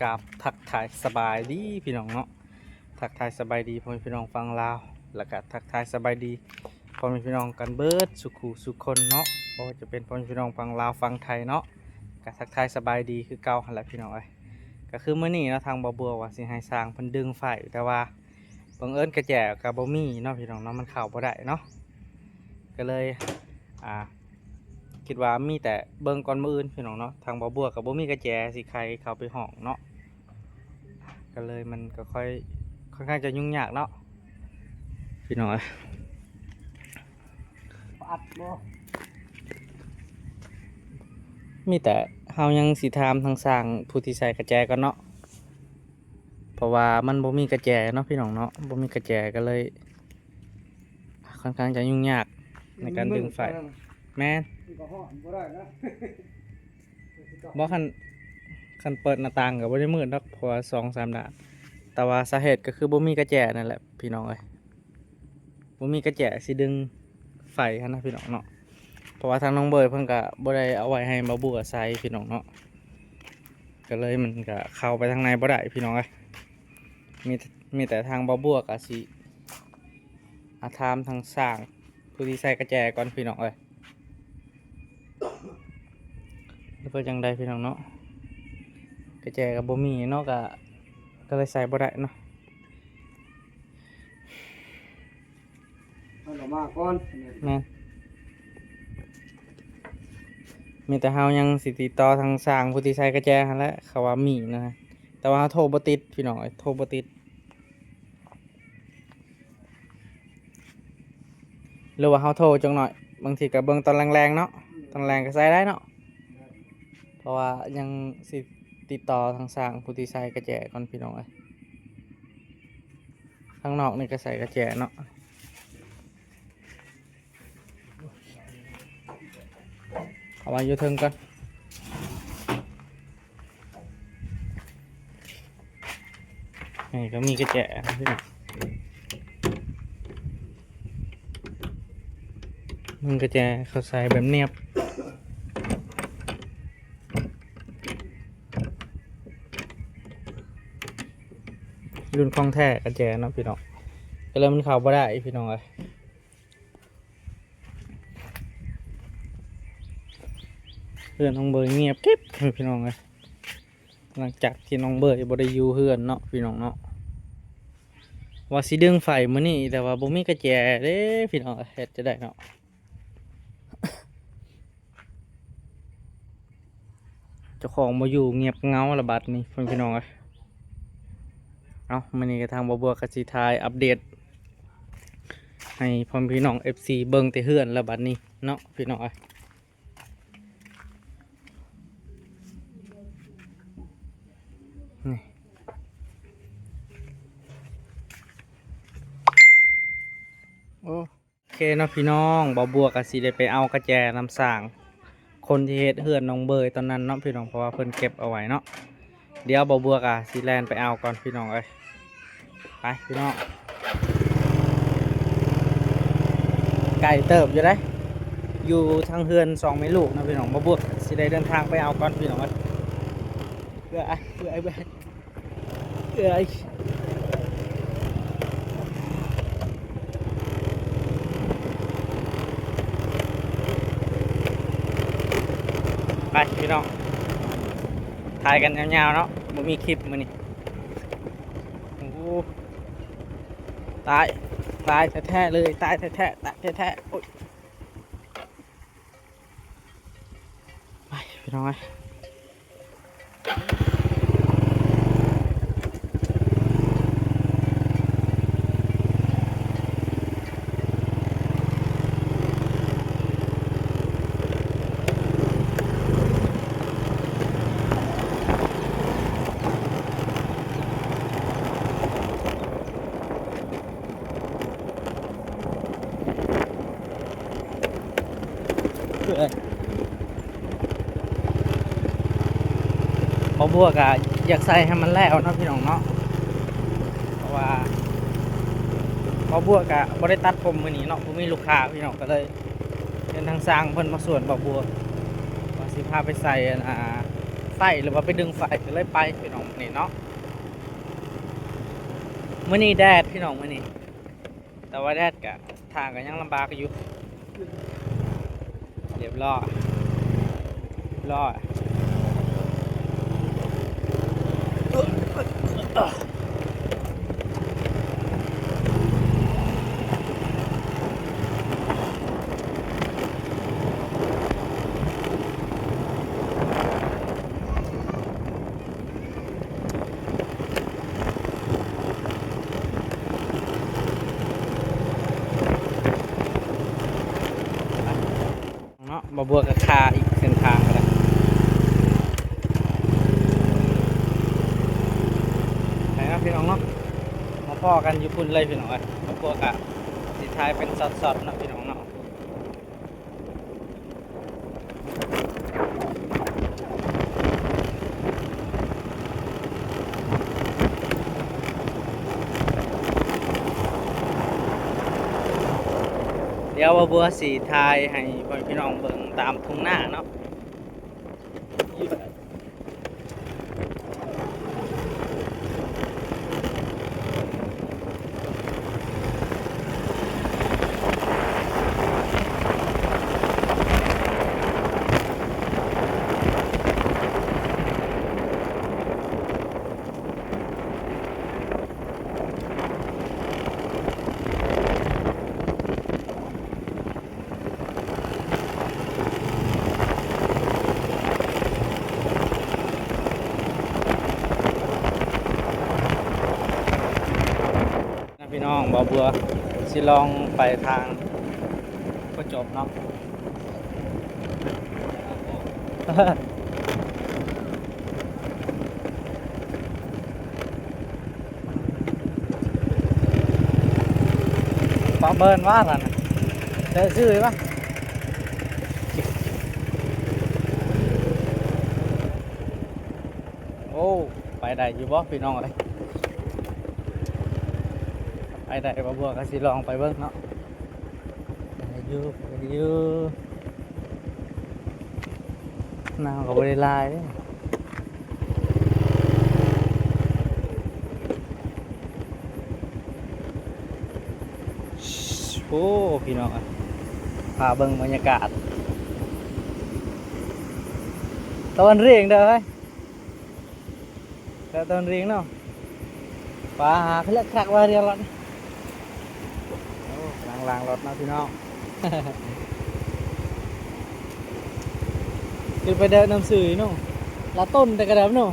ກາບທັກທາຍສະບາຍດີພີ່ນ້ອງເນາະ, ທັກທາຍສະບາຍດີພໍ່ແມ່ພີ່ນ້ອງຝັ່ງລາວ ແລ້ວກະທັກທາຍສະບາຍດີພໍ່ແມ່ພີ່ນ້ອງກັນເບິດສູ່ຄູ່ສູ່ຄົນເນາະ, ບໍ່ວ່າຈະເປັນພໍ່ແມ່ພີ່ນ້ອງຝັ່ງລາວຝັ່ງໄທເນາະ, ກະທັກທາຍສະບາຍດີຄືເກົ່າຫັ້ນແຫຼະພີ່ນ້ອງເອີຍ. ກະຄືມື້ນີ້ເນາະ ທາງບ່າວບົວວ່າຊິໃຫ້ຊ່າງເພິ່ນດຶງໄຟ ແຕ່ວ່າບັງເອີນກະແຈກະບໍ່ມີເນາະພີ່ນ້ອງເນາະ, ມັນເຂົ້າບໍ່ໄດ້ເນາະ, ກະເລີຍ ອ່າ ຄິດວ່າມີແຕ່ເບິ່ງກ່ອນມື້ອື່ນພີ່ນ້ອງເນາະ. ທາງບ່າວບົວກໍບໍ່ມີກະແຈຊິໄຂເຂົ້າໄປຫ້ອງເນາະ, ກໍເລີຍມັນກໍຄ່ອຍ ຄ່ອນຂ້າງຈະຫຍຸ້ງຍາກເນາະພີ່ນ້ອງເອີຍ. ອັດບໍ່ ມີແຕ່ເຮົາຍັງຊິຖາມທາງຊ່າງຜູ້ທີ່ໃສ່ກະແຈກ່ອນເນາະ, ເພາະວ່າມັນບໍ່ມີກະແຈເນາະພີ່ນ້ອງເນາະ, ບໍ່ມີກະແຈກໍເລີຍ ຄ່ອນຂ້າງຈະຫຍຸ້ງຍາກໃນການດຶງໄຟ. ແມ່ນ ມັນກໍຮ້ອນບໍ່ໄດ້ນະ. ບໍ່ ຄັນ ຄັນເປີດໜ້າຕ່າງກໍບໍ່ໄດ້ມືດດອກ ເພາະວ່າສອງສາມດ້ານ, ແຕ່ວ່າສາເຫດກໍຄືບໍ່ມີກະແຈນັ້ນແຫຼະພີ່ນ້ອງເອີຍ, ບໍ່ມີກະແຈຊິດຶງໄຟຫັ້ນນະພີ່ນ້ອງເນາະ. ເພາະວ່າທາງນ້ອງເບີຍເພິ່ນກໍບໍ່ໄດ້ເອົາໄວ້ໃຫ້ບ່າວບົວໃສ່ພີ່ນ້ອງເນາະ, ກໍເລີຍມັນກໍເຂົ້າໄປທາງໃນບໍ່ໄດ້ພີ່ນ້ອງເອີຍ. ມີ ມີແຕ່ທາງບ່າວບົວກໍຊິ ອາ ຖາມທາງຊ່າງຜູ້ທີ່ໃສ່ກະແຈກ່ອນພີ່ນ້ອງເອີຍ, ຫຼືວ່າຈັ່ງໃດພີ່ນ້ອງເນາະ. ກະແຈກໍບໍ່ມີເນາະ, ກະ ກໍເລີຍໃສ່ບໍ່ໄດ້ເນາະ. ເພິ່ນອອກມາກ່ອນ. ແມ່ນ ມີແຕ່ເຮົາຍັງຊິຕິດຕໍ່ທາງຊ່າງຜູ້ທີ່ໃສ່ກະແຈຫັ້ນແຫຼະ, ເຂົາວ່າມີນະ, ແຕ່ວ່າເຮົາໂທບໍ່ຕິດພີ່ນ້ອງເອີຍ, ໂທບໍ່ຕິດ. ຫຼືວ່າເຮົາໂທຈັກໜ້ອຍ, ບາງທີກໍເບິ່ງຕອນແລງໆເນາະ, ຕອນແລງກໍໃສ່ໄດ້ເນາະ, ເພາະວ່າຍັງຊິຕິດຕໍ່ທາງຊ່າງຜູ້ທີ່ໃສ່ກະແຈກ່ອນພີ່ນ້ອງເອີຍ. ທາງນອກນີ້ກໍໃສ່ກະແຈເນາະ. ເອົາໄວ້ຢູ່ເທິງກ່ອນ. ນີ້ກໍມີກະແຈນະພີ່ນ້ອງ, ມັນກະແຈເຂົາໃສ່ແບບນຽບ. ລຸ້ນຂອງແທ້ກະແຈເນາະພີ່ນ້ອງ, ກໍເລີຍມັນເຂົ້າບໍ່ໄດ້ພີ່ນ້ອງເອີຍ. ເຮືອນນ້ອງເບີຍງຽບກິບພີ່ນ້ອງເອີຍ, ຫຼັງຈາກທີ່ນ້ອງເບີຍບໍ່ໄດ້ຢູ່ເຮືອນເນາະພີ່ນ້ອງເນາະ. ວ່າຊິດຶງໄຟມື້ນີ້ ແຕ່ວ່າບໍ່ມີກະແຈເດ້ພີ່ນ້ອງ, ເຮັດຈັ່ງໃດເນາະ. ເຈົ້າຂອງບໍ່ຢູ່ ງຽບເຫງົາລະບາດນີ້ພີ່ນ້ອງເອີຍ. ເອົ້າ ມື້ນີ້ກະທາງບ່າວບົວກະຊິຖ່າຍອັບເດດໃຫ້ພໍ່ແມ່ພີ່ນ້ອງ ເອັຟຊີ ເບິ່ງແຕ່ເຮືອນລະບາດນີ້ເນາະພີ່ນ້ອງເອີຍ. ນີ້ ໂອ້ ໂອເຄເນາະພີ່ນ້ອງ, ບ່າວບົວກະຊິໄດ້ໄປເອົາກະແຈນຳຊ່າງ ຄົນທີ່ເຮັດເຮືອນນ້ອງເບີຍຕອນນັ້ນເນາະພີ່ນ້ອງ, ເພາະວ່າເພິ່ນເກັບເອົາໄວ້ເນາະ. ດຽວບ່າວບົວກະຊິແລ່ນໄປເອົາກ່ອນພີ່ນ້ອງເອີຍ. ໄປພີ່ນ້ອງ, ໄກເຕີບຢູ່ເດ້, ຢູ່ທາງເຮືອນສອງແມ່ລູກເນາະພີ່ນ້ອງ. ບ່າວບົວກະຊິໄດ້ເດີນທາງໄປເອົາກ່ອນພີ່ນ້ອງເອີຍ. ເອື້ອຍ ເອື້ອຍ ເອື້ອຍ ເອື້ອຍ ໄປພີ່ນ້ອງ, ຖ່າຍກັນຍາວໆເນາະ, ບໍ່ມີຄລິບມື້ນີ້. ໂອ້ ຕາຍ ຕາຍແທ້ໆເລີຍ, ຕາຍແທ້ໆ ຕາຍແທ້ໆ. ໂອ້ຍ ໄປພີ່ນ້ອງເອີຍ. ບ່າວບົວກະຢາກໃສ່ໃຫ້ມັນແລ້ວເນາະພີ່ນ້ອງເນາະ, ເພາະວ່າບ່າວບົວກະບໍ່ໄດ້ຕັດຜົມມື້ນີ້ເນາະ, ບໍ່ມີລູກຄ້າພີ່ນ້ອງ, ກະເລີຍເຫັນທາງຊ່າງເພິ່ນມາຊວນບ່າວບົວວ່າຊິພາໄປໃສ່ ອັນ ອ່າ ໄຟ ຫຼືວ່າໄປດຶງໄຟ ກໍເລີຍໄປພີ່ນ້ອງ ມື້ນີ້ເນາະ. ມື້ນີ້ແດດພີ່ນ້ອງ ມື້ນີ້ ແຕ່ວ່າແດດກະ ທາງກໍຍັງລຳບາກຢູ່. ຮຽບຮ້ອຍ ຮຽບຮ້ອຍ. ເນາະ ບ່າວບົວກໍຄາອີກເສັ້ນທາງກໍໄດ້ ໄປເນາະພີ່ນ້ອງເນາະ. ມາພໍ້ກັນຢູ່ພຸ້ນເລີຍພີ່ນ້ອງເອີຍ. ບ່າວບົວກໍຊິຖ່າຍເປັນຊັອດໆເນາະພີ່ນ້ອງເນາະ. ດຽວບ່າວບົວຊິຖ່າຍໃຫ້ພໍ່ແມ່ພີ່ນ້ອງເບິ່ງຕາມທົ່ງນາເນາະ. ພີ່ນ້ອງ ບ່າວບົວຊິລອງໄປທາງບໍ່ຈົບເນາະ. ປາເບີນວ່ານັ້ນ ແຕ່ຊື່ວ່າ ໂອ້ ໄປໄດ້ຢູ່ບໍ່ພີ່ນ້ອງເອີຍ? ໄປໄດ້ ບ່າວບົວກໍຊິລອງໄປເບິ່ງເນາະ. ໄດ້ຢູ່ ໄດ້ຢູ່ ນ້ຳກໍບໍ່ໄດ້ຫຼາຍເດ້. ໂອ້ ພີ່ນ້ອງເອີຍ ພາເບິ່ງບັນຍາກາດຕອນແລງເດີ້ເຮີ້ຍ. ແລ້ວຕອນແລງເນາະ ປາຄືເລິກຄັກວ່າຮຽນລົດ. ໂອ້ ກຳລັງລ້າງລົດເນາະພີ່ນ້ອງ. ຂຶ້ນໄປເດີນນຳຊື່ເນາະ ລະຕົ້ນແຕ່ກະດຳເນາະ.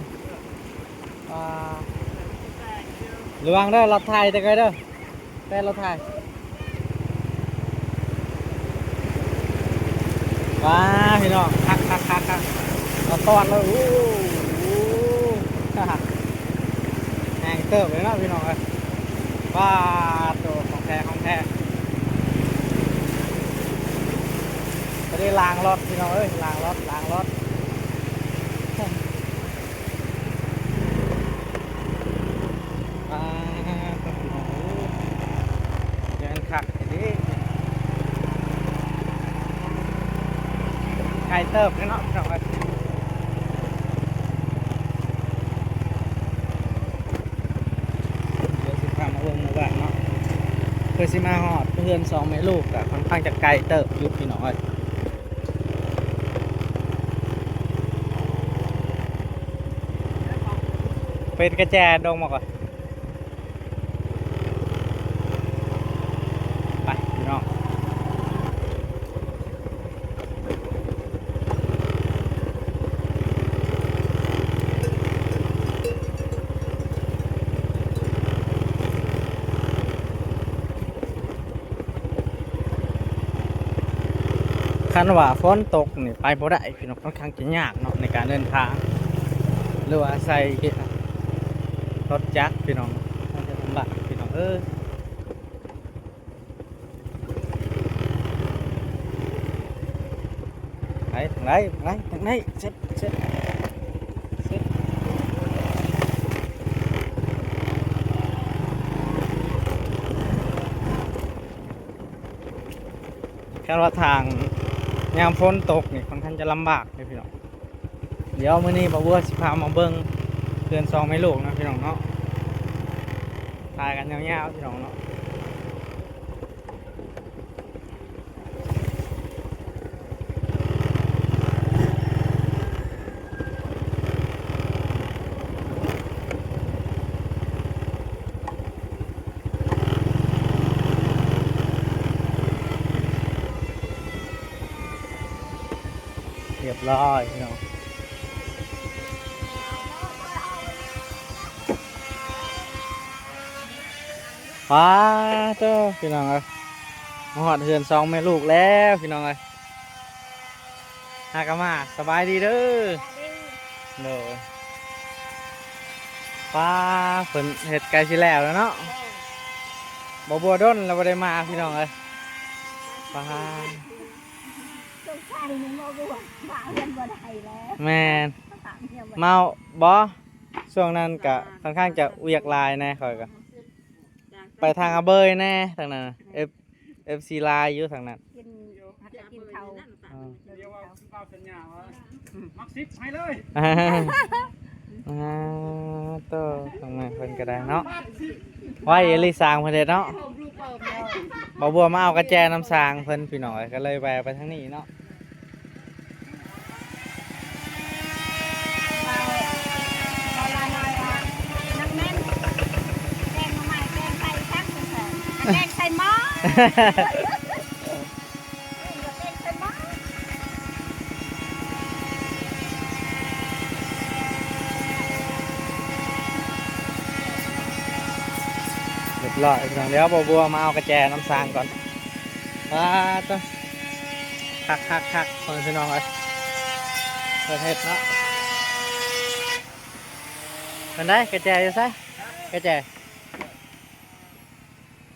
ອ່າ ລະວັງເດີ ລັດໄຖແຕ່ໄກເດີ. ແປນລົດໄຖ ວ້າ ພີ່ນ້ອງ ຄັກໆໆໆ ເອົາຕອນເລີຍ. ໂອ້ ໂອ້ ແຮງເຕີບເລີຍເນາະພີ່ນ້ອງເອີຍ. ວ້າ ໂຕ ຂອງແທ້ ຂອງແທ້. ບໍ່ໄດ້ລ້າງລົດພີ່ນ້ອງເອີຍ ລ້າງລົດ ລ້າງລົດ. ອ່າ ພີ່ນ້ອງເອີຍ ແມ່ນຄັກແທ້ເດ້ ໄກເຕີບເດ້ເນາະພີ່ນ້ອງເອີຍ. ດຽວຊິພາມາເບິ່ງໝູ່ບ້ານເນາະ ເພື່ອຊິມາຮອດເຮືອນສອງແມ່ລູກ ກະຂ້ອນຂ້າງຈະໄກເຕີບຢູ່ພີ່ນ້ອງເອີຍ. ເປັນກະແຈດົງມາກ່ອນ ໄປພີ່ນ້ອງ. ຄັນວ່າຝົນຕົກນີ້ໄປບໍ່ໄດ້ພີ່ນ້ອງ ຂ້ອນຂ້າງຈະຍາກເນາະ ໃນການເດີນທາງ ຫຼືວ່າໃສ່ລົດຈັກພີ່ນ້ອງ ມັນຈະລຳບາກພີ່ນ້ອງເອີຍ. ໄປ ທາງໃດ ທາງໃດ ທາງໃດ ເຊັດ ເຊັດ ເຊັດ. ຄັນວ່າທາງຍາມຝົນຕົກນີ້ ຂ້ອນຂ້າງຈະລຳບາກເດ້ພີ່ນ້ອງ. ດຽວມື້ນີ້ບ່າວບົວຊິພາມາເບິ່ງເຮືອນສອງແມ່ລູກເນາະ ພີ່ນ້ອງເນາະ ຖ່າຍກັນຍາວໆ ພີ່ນ້ອງເນາະ. ຮຽບຮ້ອຍພີ່ນ້ອງ ປາໂທ້ ພີ່ນ້ອງເອີຍ ມາຮອດເຮືອນສອງແມ່ລູກແລ້ວ ພີ່ນ້ອງເອີຍ. ຫາກະມາ ສະບາຍດີເດີ. ໂດຍ ປ້າ ເພິ່ນເຮັດໃກ້ຊິແລ້ວແລ້ວເນາະ. ບໍ່ບົວດົນແລ້ວບໍ່ໄດ້ມາ ພີ່ນ້ອງເອີຍ. ປ້າ ສົງໄສນີ້ບໍ່ບົວມາເຮືອນບໍ່ໄດ້ແລ້ວ. ແມ່ນ ເມົາບໍ່? ຊ່ວງນັ້ນກະຂ້ອນຂ້າງຈະວຽກຫຼາຍແດ່ ຂ້ອຍກະໄປທາງອາເບີຍແດ່ ທາງນັ້ນ ເອັຟ ເອັຟຊີຫຼາຍຢູ່ທາງນັ້ນ. ກິນ ຫາກະກິນເຂົ້າ ອືມ ດຽວວ່າຄືເວົ້າສັນຍາວ່າມັກສິບໃຫ້ເລີຍ. ອ່າ ໂຕ ທາງແມ່ເພິ່ນກະໄດ້ເນາະ ໄວອີ່ຫຼີ ຊ່າງເພິ່ນເຮັດເນາະ. ບ່າວບົວມາເອົາກະແຈນຳຊ່າງເພິ່ນ ພີ່ນ້ອງເອີຍ ກະເລີຍແວ່ໄປທາງນີ້ເນາະ. ຮຽບຮ້ອຍ ພີ່ນ້ອງ ດຽວບ່າວບົວມາເອົາກະແຈນຳຊ່າງກ່ອນ. ປາໂທ້ ຄັກໆໆ ພໍ່ແມ່ພີ່ນ້ອງເອີຍ ເພິ່ນເຮັດເນາະ. ເພິ່ນໄດ້ກະແຈຢູ່ໃສ? ກະແຈ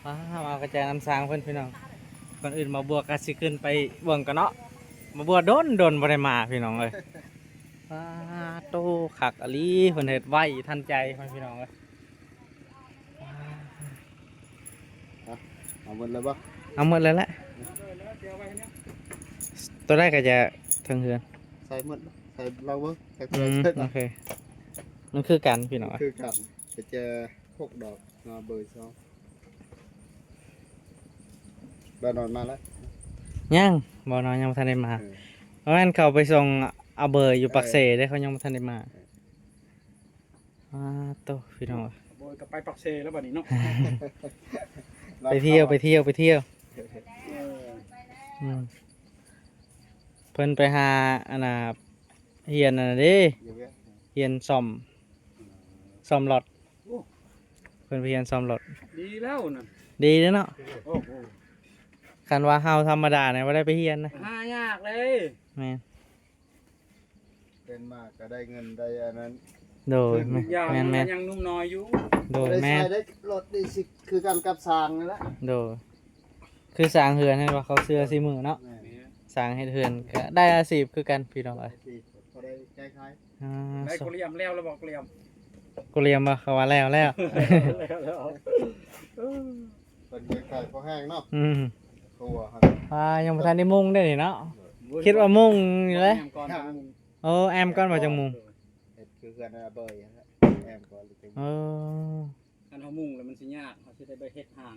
ມາ ມາເອົາກະແຈນຳຊ່າງເພິ່ນ ພີ່ນ້ອງ. ກ່ອນອື່ນບ່າວບົວກະຊິຂຶ້ນໄປເບິ່ງກ່ອນເນາະ. ບ່າວບົວດົນໆບໍ່ໄດ້ມາ ພີ່ນ້ອງເອີຍ. ປາໂທ້ ຄັກອີ່ຫຼີ ເພິ່ນເຮັດໄວທັນໃຈ ພໍ່ແມ່ພີ່ນ້ອງເອີຍ. ເອົາໝົດເລີຍບໍ່? ເອົາໝົດເລີຍແຫຼະ ໂຕໃດກະຈະເທິງເຮືອນ ໃສ່ໝົດ ໃສ່ລອງເບິ່ງ ໃສ່ ອືມ ໂອເຄ ມັນຄືກັນ ພີ່ນ້ອງ ຄືກັນ. ກະຈະຫົກດອກເນາະ ເບີສອງ. ບ່າວນອນມາແລ້ວ? ຍັງ ບ່າວນອນຍັງບໍ່ທັນໄດ້ມາ. ເອີ ບໍ່ແມ່ນເຂົາໄປສົ່ງອາເບີຢູ່ ເອີ ປາກເຊເດ້ ເຂົາຍັງບໍ່ທັນໄດ້ມາ. ເອີ ອາໂຕ ພີ່ນ້ອງ ໂອ້ຍ ກະໄປປາກເຊແລ້ວບັດນີ້ເນາະ. ໄປທ່ຽວ ໄປທ່ຽວ ໄປທ່ຽວ. ເອີ ອືມ ເພິ່ນໄປຫາ ອັນນ່າ ຮຽນອັນນັ້ນເດ້ ຮຽນສ້ອມ ອືມ ສ້ອມລົດ. ໂອ້ ເພິ່ນໄປຮຽນສ້ອມລົດ ດີແລ້ວນະ ດີເດ້ເນາະ. ໂອ້ໂຫ ຄັນວ່າເຮົາທຳມະດານີ້ບໍ່ໄດ້ໄປຮຽນນະ ຫາຍາກເລີຍ. ແມ່ນ ເປັນມາກະໄດ້ເງິນໄດ້ອັນນັ້ນ. ໂດຍ ແມ່ນ ແມ່ນ ຍັງໜຸ່ມນ້ອຍຢູ່. ໂດຍ ແມ່ນ ໃຊ້ໄດ້ລົດນີ້ຊິຄືກັນກັບຊ່າງນີ້ແຫຼະ. ໂດຍ ຄືສ້າງເຮືອນຫັ້ນວ່າເຂົາເຊື່ອສີມືເນາະ. ແມ່ນ ສ້າງເຮັດເຮືອນກະໄດ້ອາຊີບຄືກັນ ພີ່ນ້ອງເອີຍ. ພໍໄດ້ໃຊ້ຂາຍ. ອ່າ ໄດ້ໂຄລຽມແລ້ວລະບໍ່? ໂຄລຽມ ໂຄລຽມບໍ່? ເຂົາວ່າແລ້ວແລ້ວ ແລ້ວແລ້ວ. ເອີ ເພິ່ນເຮັດຂາຍພໍແຮງເນາະ. ອືມ ຄົວຫັ້ນ ອ່າ ຍັງບໍ່ທັນໄດ້ມຸງເດ້ນີ້ເນາະ. ໂດຍ ຄິດວ່າມຸງຢູ່ເດ້. ແອ້ມກ່ອນ ໂອ້ ແອ້ມກ່ອນວ່າຈັ່ງມຸງ. ເຮັດຄືເຮືອນອາເບີຍຫັ້ນແຫຼະ ແອ້ມກ່ອນ ເອີ ຄັນເຮົາມຸງແລ້ວມັນຊິຍາກ ເຮົາຊິໄດ້ໄປເຮັດຮ່າງ.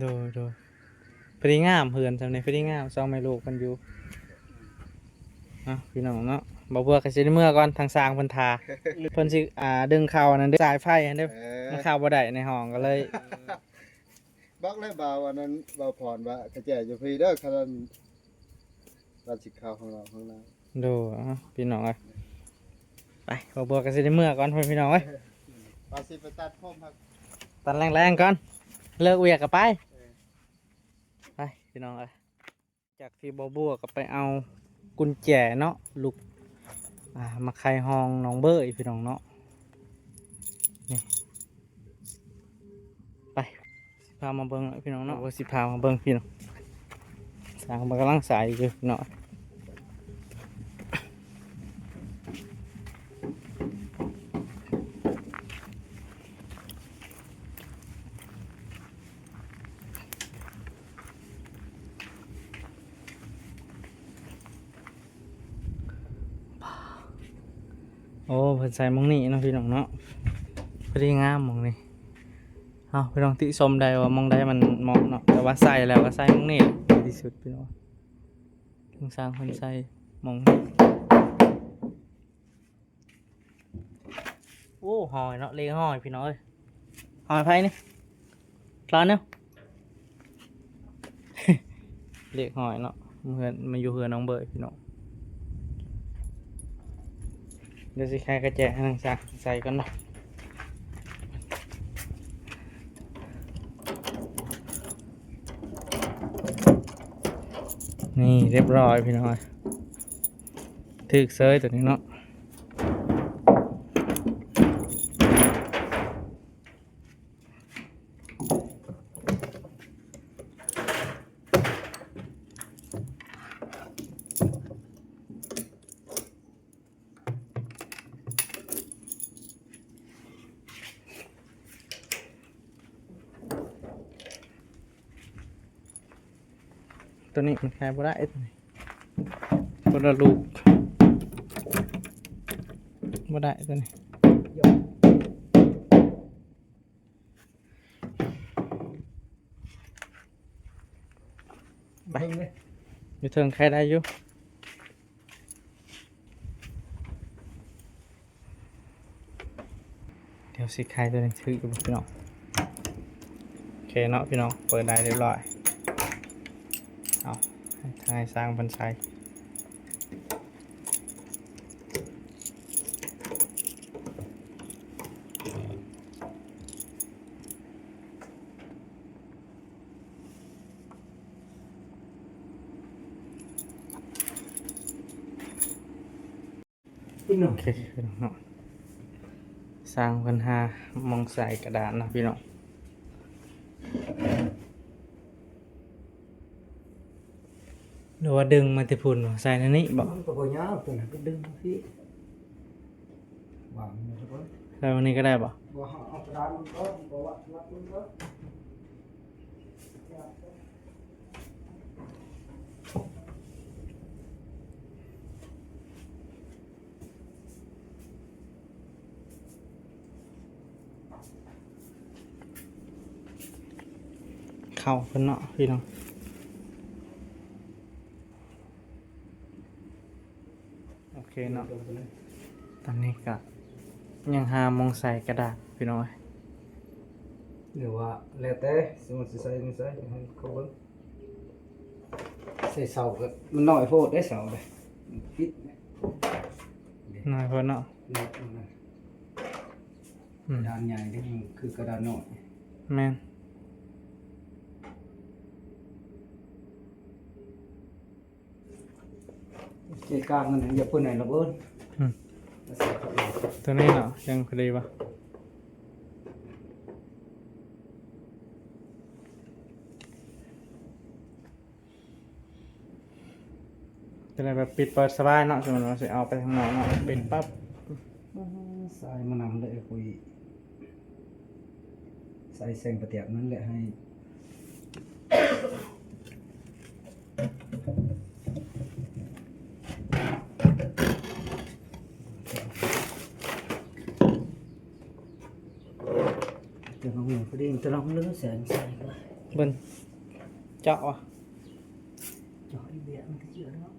ໂດຍ ໂດຍ ພໍດີງາມເຮືອນຊ່ຳນີ້ ພໍດີງາມ ສອງແມ່ລູກເພິ່ນຢູ່. ເອົາ ພີ່ນ້ອງເນາະ ບ່າວບົວກະຊິໄດ້ເມືອກ່ອນ ທາງຊ່າງເພິ່ນຖ້າ ເພິ່ນຊິ ອ່າ ດຶງເຂົ້າອັນນັ້ນເດ້ ສາຍໄຟຫັ້ນເດ້. ເອີ ມັນເຂົ້າບໍ່ໄດ້ໃນຫ້ອງ ກະເລີຍ ບອກແລ້ວບ່າວອັນນັ້ນ ບ່າວພອນວ່າກະແຈຢູ່ພີ້ເດີ ຄັນວ່າ ວ່າຊິເຂົ້າຫ້ອງນອນຫ້ອງນ້ຳ. ໂດຍ ເອົາ ພີ່ນ້ອງເອີຍ ໄປ ບ່າວບົວກະຊິໄດ້ເມືອກ່ອນ ພີ່ນ້ອງເອີຍ. ວ່າຊິໄປຕັດຜົມ ຕັດແລງໆກ່ອນ ເລີກວຽກກະໄປ. ເອີ ໄປ ພີ່ນ້ອງເອີຍ ຈາກທີ່ບ່າວບົວກະໄປເອົາກຸນແຈເນາະ ລູກ ອ່າ ມາໄຂຫ້ອງນ້ອງເບີຍ ພີ່ນ້ອງເນາະ. ນີ້ ໄປ ຊິພາມາເບິ່ງພີ່ນ້ອງເນາະ ໂອ້ ຊິພາມາເບິ່ງພີ່ນ້ອງ ຊ່າງເພິ່ນກຳລັງສາຍຢູ່ເນາະ. ປາ ໂອ້ ເພິ່ນໃສ່ໝ່ອງນີ້ເນາະພີ່ນ້ອງເນາະ ພໍດີງາມໝ່ອງນີ້. ເອົາ ພີ່ນ້ອງຕິຊົມໄດ້ວ່າໝ່ອງໃດມັນເໝາະເນາະ ແຕ່ວ່າໃສ່ແລ້ວກໍໃສ່ໝ່ອງນີ້ແຫຼະດີທີ່ສຸດພີ່ນ້ອງ. ເຖິງຊ່າງເພິ່ນໃສ່ໝ່ອງນີ້. ໂອ້ ຫອຍເນາະ ເລກຫອຍພີ່ນ້ອງເອີຍ. ຫອຍໃຜນີ້? ລາວແນວ ເລກຫອຍເນາະ ເຮືອນ ມາຢູ່ເຮືອນນ້ອງເບີຍພີ່ນ້ອງ. ດຽວຊິໄຂກະແຈໃຫ້ນາງຊ່າງໃສ່ກ່ອນເນາະ. ນີ້ ຮຽບຮ້ອຍພີ່ນ້ອງເອີຍ ຖືກເສີຍໂຕນີ້ເນາະ. ໂຕນີ້ມັນຂາຍບໍ່ໄດ້ ໂຕນີ້ຄົນລະລູກ ບໍ່ໄດ້ໂຕນີ້. ໄປ ຢູ່ເທິງໄຂໄດ້ຢູ່. ດຽວຊິໄຂໂຕນີ້ຖືກຢູ່ບໍ່ພີ່ນ້ອງ. ໂອເຄເນາະພີ່ນ້ອງ ເປີດໄດ້ຮຽບຮ້ອຍ. ເອົາ ໃຫ້ທາງອ້າຍຊ່າງເພິ່ນໃສ່. ໂອເຄເນາະ ຊ່າງເພິ່ນຫາໝ່ອງໃສ່ກະດານເນາະພີ່ນ້ອງ. ຫຼືວ່າດຶງມາແຕ່ພຸ້ນ ໃສ່ໃນນີ້ບໍ? ມັນກໍບໍ່ຍາກ ຕົວນັ້ນກໍດຶງມາພີ້ ວາງນີ້ກ່ອນ. ໃສ່ວັນນີ້ກໍໄດ້ບໍ? ບໍ່ ເອົາກະດານມັນກ່ອນ ບໍ່ວ່າລັດມັນກ່ອນ. ເຂົ້າເພິ່ນເນາະພີ່ນ້ອງ. ໂອເຄເນາະ ຕອນນີ້ກະຍັງຫາໝ່ອງໃສ່ກະດາດພີ່ນ້ອງເອີຍ. ຫຼືວ່າແລ້ວແຕ່ ສົມມຸດຊິໃສ່ ໃສ່ໃຫ້ເຂົາເບິ່ງ. ໃສ່ເສົາກໍມັນນ້ອຍໂພດເດ້ ເສົາເດ້ ມັນປິດ ນ້ອຍໂພດເນາະ. ອືມ ກະດານໃຫຍ່ເດ້ ມັນຄືກະດານນ້ອຍ. ແມ່ນ. ເກະກະມັນຢ່າເປີດໃຫ້ລະເບີດ. ອືມ ໂຕນີ້ເນາະ ຍັງພໍດີວະ. ຈະໄດ້ແບບປິດເປີດສະບາຍເນາະ ສົມມຸດວ່າຊິເອົາໄປທາງນອກເນາະ ປິດປັບ. ອືມ ສາຍມານຳເລີຍ ຄຸຍ ໃສ່ແສງປະຕຽບນັ້ນແຫຼະໃຫ້ ຈະລອງເບິ່ງ ພໍດີຈະລອງເບິ່ງແສງໃສ່ ເບິ່ງ ເຈາະວະ ເຈາະອີກແບບມັນຄືເນາະ.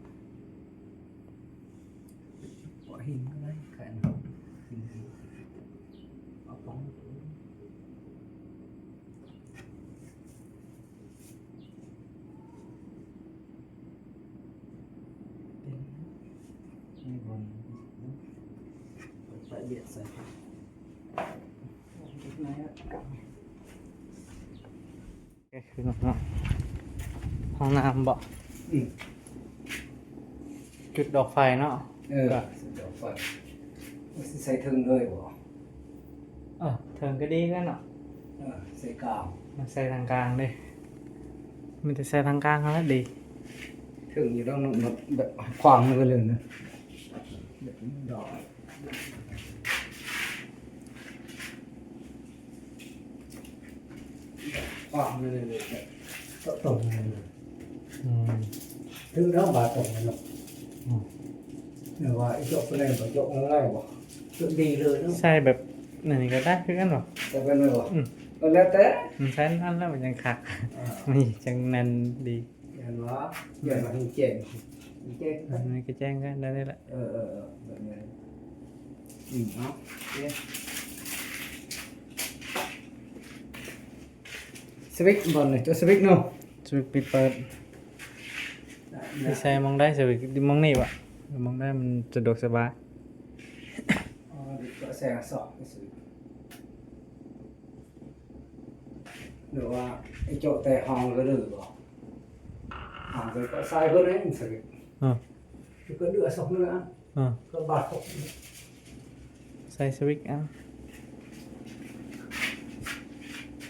ເກາະຫີນກໍໄດ້ ໄກນະ ເອົາປອງ ເປັນ ໃນບ່ອນ ໄປບຽດໃສ່ ເນາະ ຫ້ອງນ້ຳບໍ? ອືມ ຈຸດດອກໄຟເນາະ. ເອີ ກະຈຸດດອກໄຟ ຊິໃສ່ເທິງເລີຍບໍ? ເອີ ເທິງກະດີແລ້ວເນາະ. ເອີ ໃສ່ກາງ ມັນໃສ່ທາງກາງເດ້ ມີແຕ່ໃສ່ທາງກາງຫັ້ນແຫຼະດີ. ເທິງຢູ່ດອກ ແບບຂວາງໄປເລີຍນະ ແບບດອກ. ປາກນີ້ເລີຍ ເຈາະຕົງນີ້ເລີຍ. ອືມ ຖືກແລ້ວບາດຕົງນີ້ເນາະ. ອືມ ແຕ່ວ່າອີເຈາະໄປໄດ້ບໍ່ ເຈາະໄດ້ບໍ່? ດີເລີຍເນາະ ໃສ່ແບບນັ້ນນີ້ກໍໄດ້ຄືກັນບໍ່? ແຕ່ເປັນບໍ່? ອືມ ກໍແລ້ວແຕ່ ມັນໃສ່ນັ້ນແລ້ວມັນຍັງຄັກ ອ່າ ມັນຈັ່ງແໜ້ນດີ ແມ່ນບໍ່? ແມ່ນວ່າເຫັນແຈ້ງ ເຫັນແຈ້ງ ມັນກໍແຈ້ງກັນໄດ້ນີ້ແຫຼະ ເອີໆໆ ແບບນັ້ນ ອືມ ເອົາ ໂອເຄ ສະວິດບ່ອນນີ້ ຕົວສະວິດເນາະ ສະວິດປິດເປີດ ໄດ້ ໄດ້ ໃສ່ໝ່ອງໃດສະວິດ ໝ່ອງນີ້ບໍ່? ໝ່ອງໃດມັນສະດວກສະບາຍ? ອໍ ໃສ່ສອກ ຫຼືວ່າໄອ້ໂຈະແຕ່ຫ້ອງກໍຫຼືບໍ່? ອ່າ ກໍໃສ່ເພິ່ນເອງສະວິດ ເອີ ກໍເຫຼືອສອກເຫຼືອ ອ່າ ກໍບາດ ໃສ່ສະວິດ ອ່າ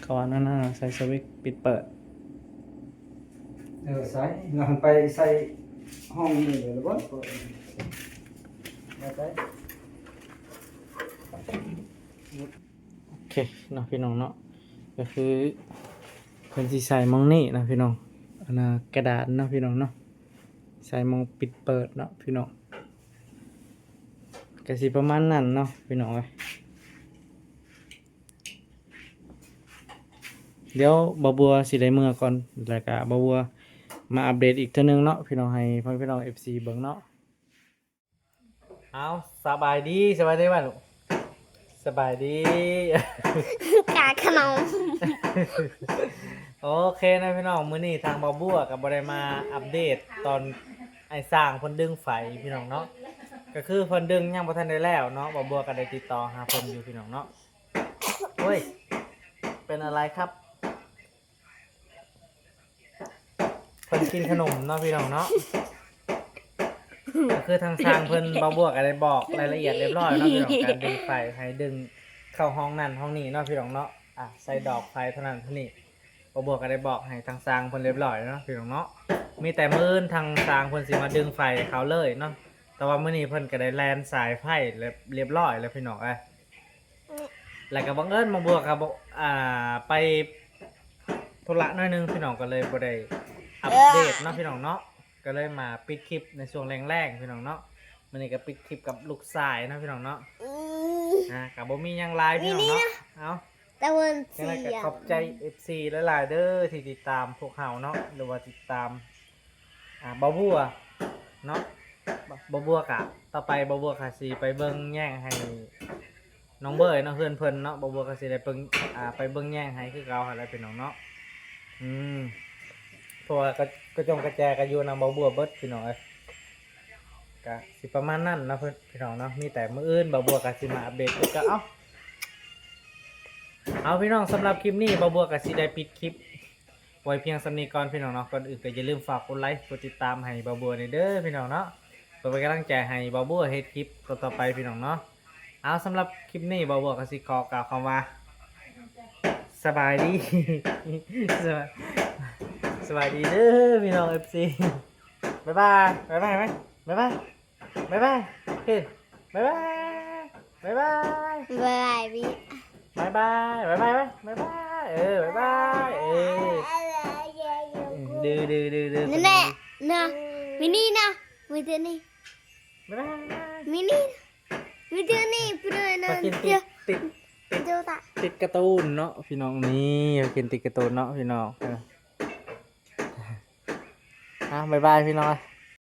ເຂົາວ່ານັ້ນນະ ໃສ່ສະວິດປິດເປີດ ເອີ ໃສ່ ແລ້ວຫັ້ນໄປໃສ່ຫ້ອງນີ້ແລ້ວບໍ່? ໄປ ໄປ ໂອເຄເນາະ ພີ່ນ້ອງເນາະ ກໍຄືເພິ່ນຊິໃສ່ໝ່ອງນີ້ເນາະ ພີ່ນ້ອງ ອັນນ່າ ກະດານເນາະ ພີ່ນ້ອງເນາະ ໃສ່ໝ່ອງປິດເປີດເນາະ ພີ່ນ້ອງ ກໍຊິປະມານນັ້ນເນາະ ພີ່ນ້ອງເອີຍ ດຽວບ່າວບົວຊິໄດ້ເມືອກ່ອນ ແລ້ວກະບ່າວບົວມາອັບເດດອີກເທື່ອໜຶ່ງເນາະ ພີ່ນ້ອງ ໃຫ້ພໍ່ແມ່ພີ່ນ້ອງ ເອັຟຊີ ເບິ່ງເນາະ ເອົາ ສະບາຍດີ ສະບາຍດີ ສະບາຍດີ ກາຂະໜົມ ໂອເຄເນາະ ພີ່ນ້ອງ ມື້ນີ້ທາງບ່າວບົວກໍບໍ່ໄດ້ມາອັບເດດຕອນ ອ້າຍຊ່າງເພິ່ນດຶງໄຟ ພີ່ນ້ອງເນາະ ກໍຄືເພິ່ນດຶງຍັງບໍ່ທັນໄດ້ແລ້ວເນາະ ບ່າວບົວກໍໄດ້ຕິດຕໍ່ຫາເພິ່ນຢູ່ ພີ່ນ້ອງເນາະ ໂອ້ຍ ເປັນອະໄລຄັບ? ເພິ່ນກິນຂະໜົມເນາະ ພີ່ນ້ອງເນາະ ກໍຄືທາງຊ່າງເພິ່ນ ບ່າວບົວກໍໄດ້ບອກລາຍລະອຽດລຽບຮ້ອຍເນາະ ພີ່ນ້ອງ ການດຶງໄຟ ໃຫ້ດຶງເຂົ້າຫ້ອງນັ້ນຫ້ອງນີ້ເນາະ ພີ່ນ້ອງເນາະ ອ່າ ໃສ່ດອກໄຟເທົ່ານັ້ນເທົ່ານີ້ ບ່າວບົວກໍໄດ້ບອກໃຫ້ທາງຊ່າງເພິ່ນລຽບຮ້ອຍເນາະ ພີ່ນ້ອງເນາະ ມີແຕ່ມື້ອື່ນທາງຊ່າງເພິ່ນຊິມາດຶງໄຟເຂົ້າເລີຍເນາະ ແຕ່ວ່າມື້ນີ້ເພິ່ນກໍໄດ້ແລ່ນສາຍໄຟລຽບ ລຽບຮ້ອຍແລ້ວ ພີ່ນ້ອງເອີຍ ແລ້ວກໍບັງເອີນບ່າວບົວກໍບໍ່ ອ່າ ໄປທຸລະໜ້ອຍໜຶ່ງ ພີ່ນ້ອງ ກໍເລີຍບໍ່ໄດ້ອັບເດດເນາະ ພີ່ນ້ອງເນາະ ກໍເລີຍມາປິດຄລິບໃນຊ່ວງແລງໆ ພີ່ນ້ອງເນາະ ມື້ນີ້ກໍປິດຄລິບກັບລູກຊາຍເນາະ ພີ່ນ້ອງເນາະ ອ່າ ກໍບໍ່ມີຫຍັງຫຼາຍ ພີ່ນ້ອງເນາະ ເອົາ ຕາເວັນ ຈັ່ງໃດກໍຂອບໃຈ ເອັຟຊີ ຫຼາຍໆເດີ ທີ່ຕິດຕາມພວກເຮົາເນາະ ຫຼືວ່າຕິດຕາມ ອ່າ ບ່າວບົວເນາະ ບ່າວບົວກະ ຕໍ່ໄປບ່າວບົວກະຊິໄປເບິ່ງແຍງໃຫ້ນ້ອງເບີຍເນາະ ເຮືອນເພິ່ນເນາະ ບ່າວບົວກະຊິໄດ້ເບິ່ງ ອ່າ ໄປເບິ່ງແຍງໃຫ້ຄືເກົ່າຫັ້ນແຫຼະ ພີ່ນ້ອງເນາະ ອືມ ເພາະວ່າກະ ກະຈົງກະແຈກະຢູ່ນຳບ່າວບົວເບິດ ພີ່ນ້ອງເອີຍ ກະຊິປະມານນັ້ນເນາະ ພີ່ນ້ອງເນາະ ມີແຕ່ມື້ອື່ນບ່າວບົວກະຊິມາອັບເດດຄືເກົ່າ ເອົາ ເອົາ ພີ່ນ້ອງ ສຳລັບຄລິບນີ້ບ່າວບົວກະຊິໄດ້ປິດຄລິບ ໄວ້ພຽງສ່ຳນີ້ກ່ອນ ພີ່ນ້ອງເນາະ ກ່ອນອື່ນກໍຢ່າລືມຝາກກົດໄລ ກົດຕິດຕາມໃຫ້ບ່າວບົວແດ່ເດີ ພີ່ນ້ອງເນາະ ເພື່ອເປັນກຳລັງໃຈໃຫ້ບ່າວບົວເຮັດຄລິບຕໍ່ໆໄປ ພີ່ນ້ອງເນາະ ເອົາ ສຳລັບຄລິບນີ້ບ່າວບົວກໍຊິຂໍກ່າວຄຳວ່າ ສະບາຍດີ ສະບາຍ ສະບາຍດີເດີ ພີ່ນ້ອງ ເອັຟຊີ ບາຍບາຍ ບາຍບາຍ ບາຍບາຍ ບາຍບາຍ ເຫັນ ບາຍບາຍ ບາຍບາຍ ບາຍບາຍ ບາຍບາຍ ບາຍບາຍ ບາຍບາຍ ເອີ ບາຍບາຍ ເອີ ດື ດື ດື ດື ແນ່ ນະ ມີນີ້ນະ ມີແຕ່ນີ້ ບາຍບາຍ ມີນີ້ ມີແຕ່ນີ້ ເພື່ອນ ມາກິນຕິດ ຕິດ ຕິດ ຕິດກາຕູນເນາະ ພີ່ນ້ອງ ນີ້ ມາກິນຕິດກາຕູນເນາະ ພີ່ນ້ອງ ເອີ ອ່າ ບາຍບາຍ ພີ່ນ້ອງ.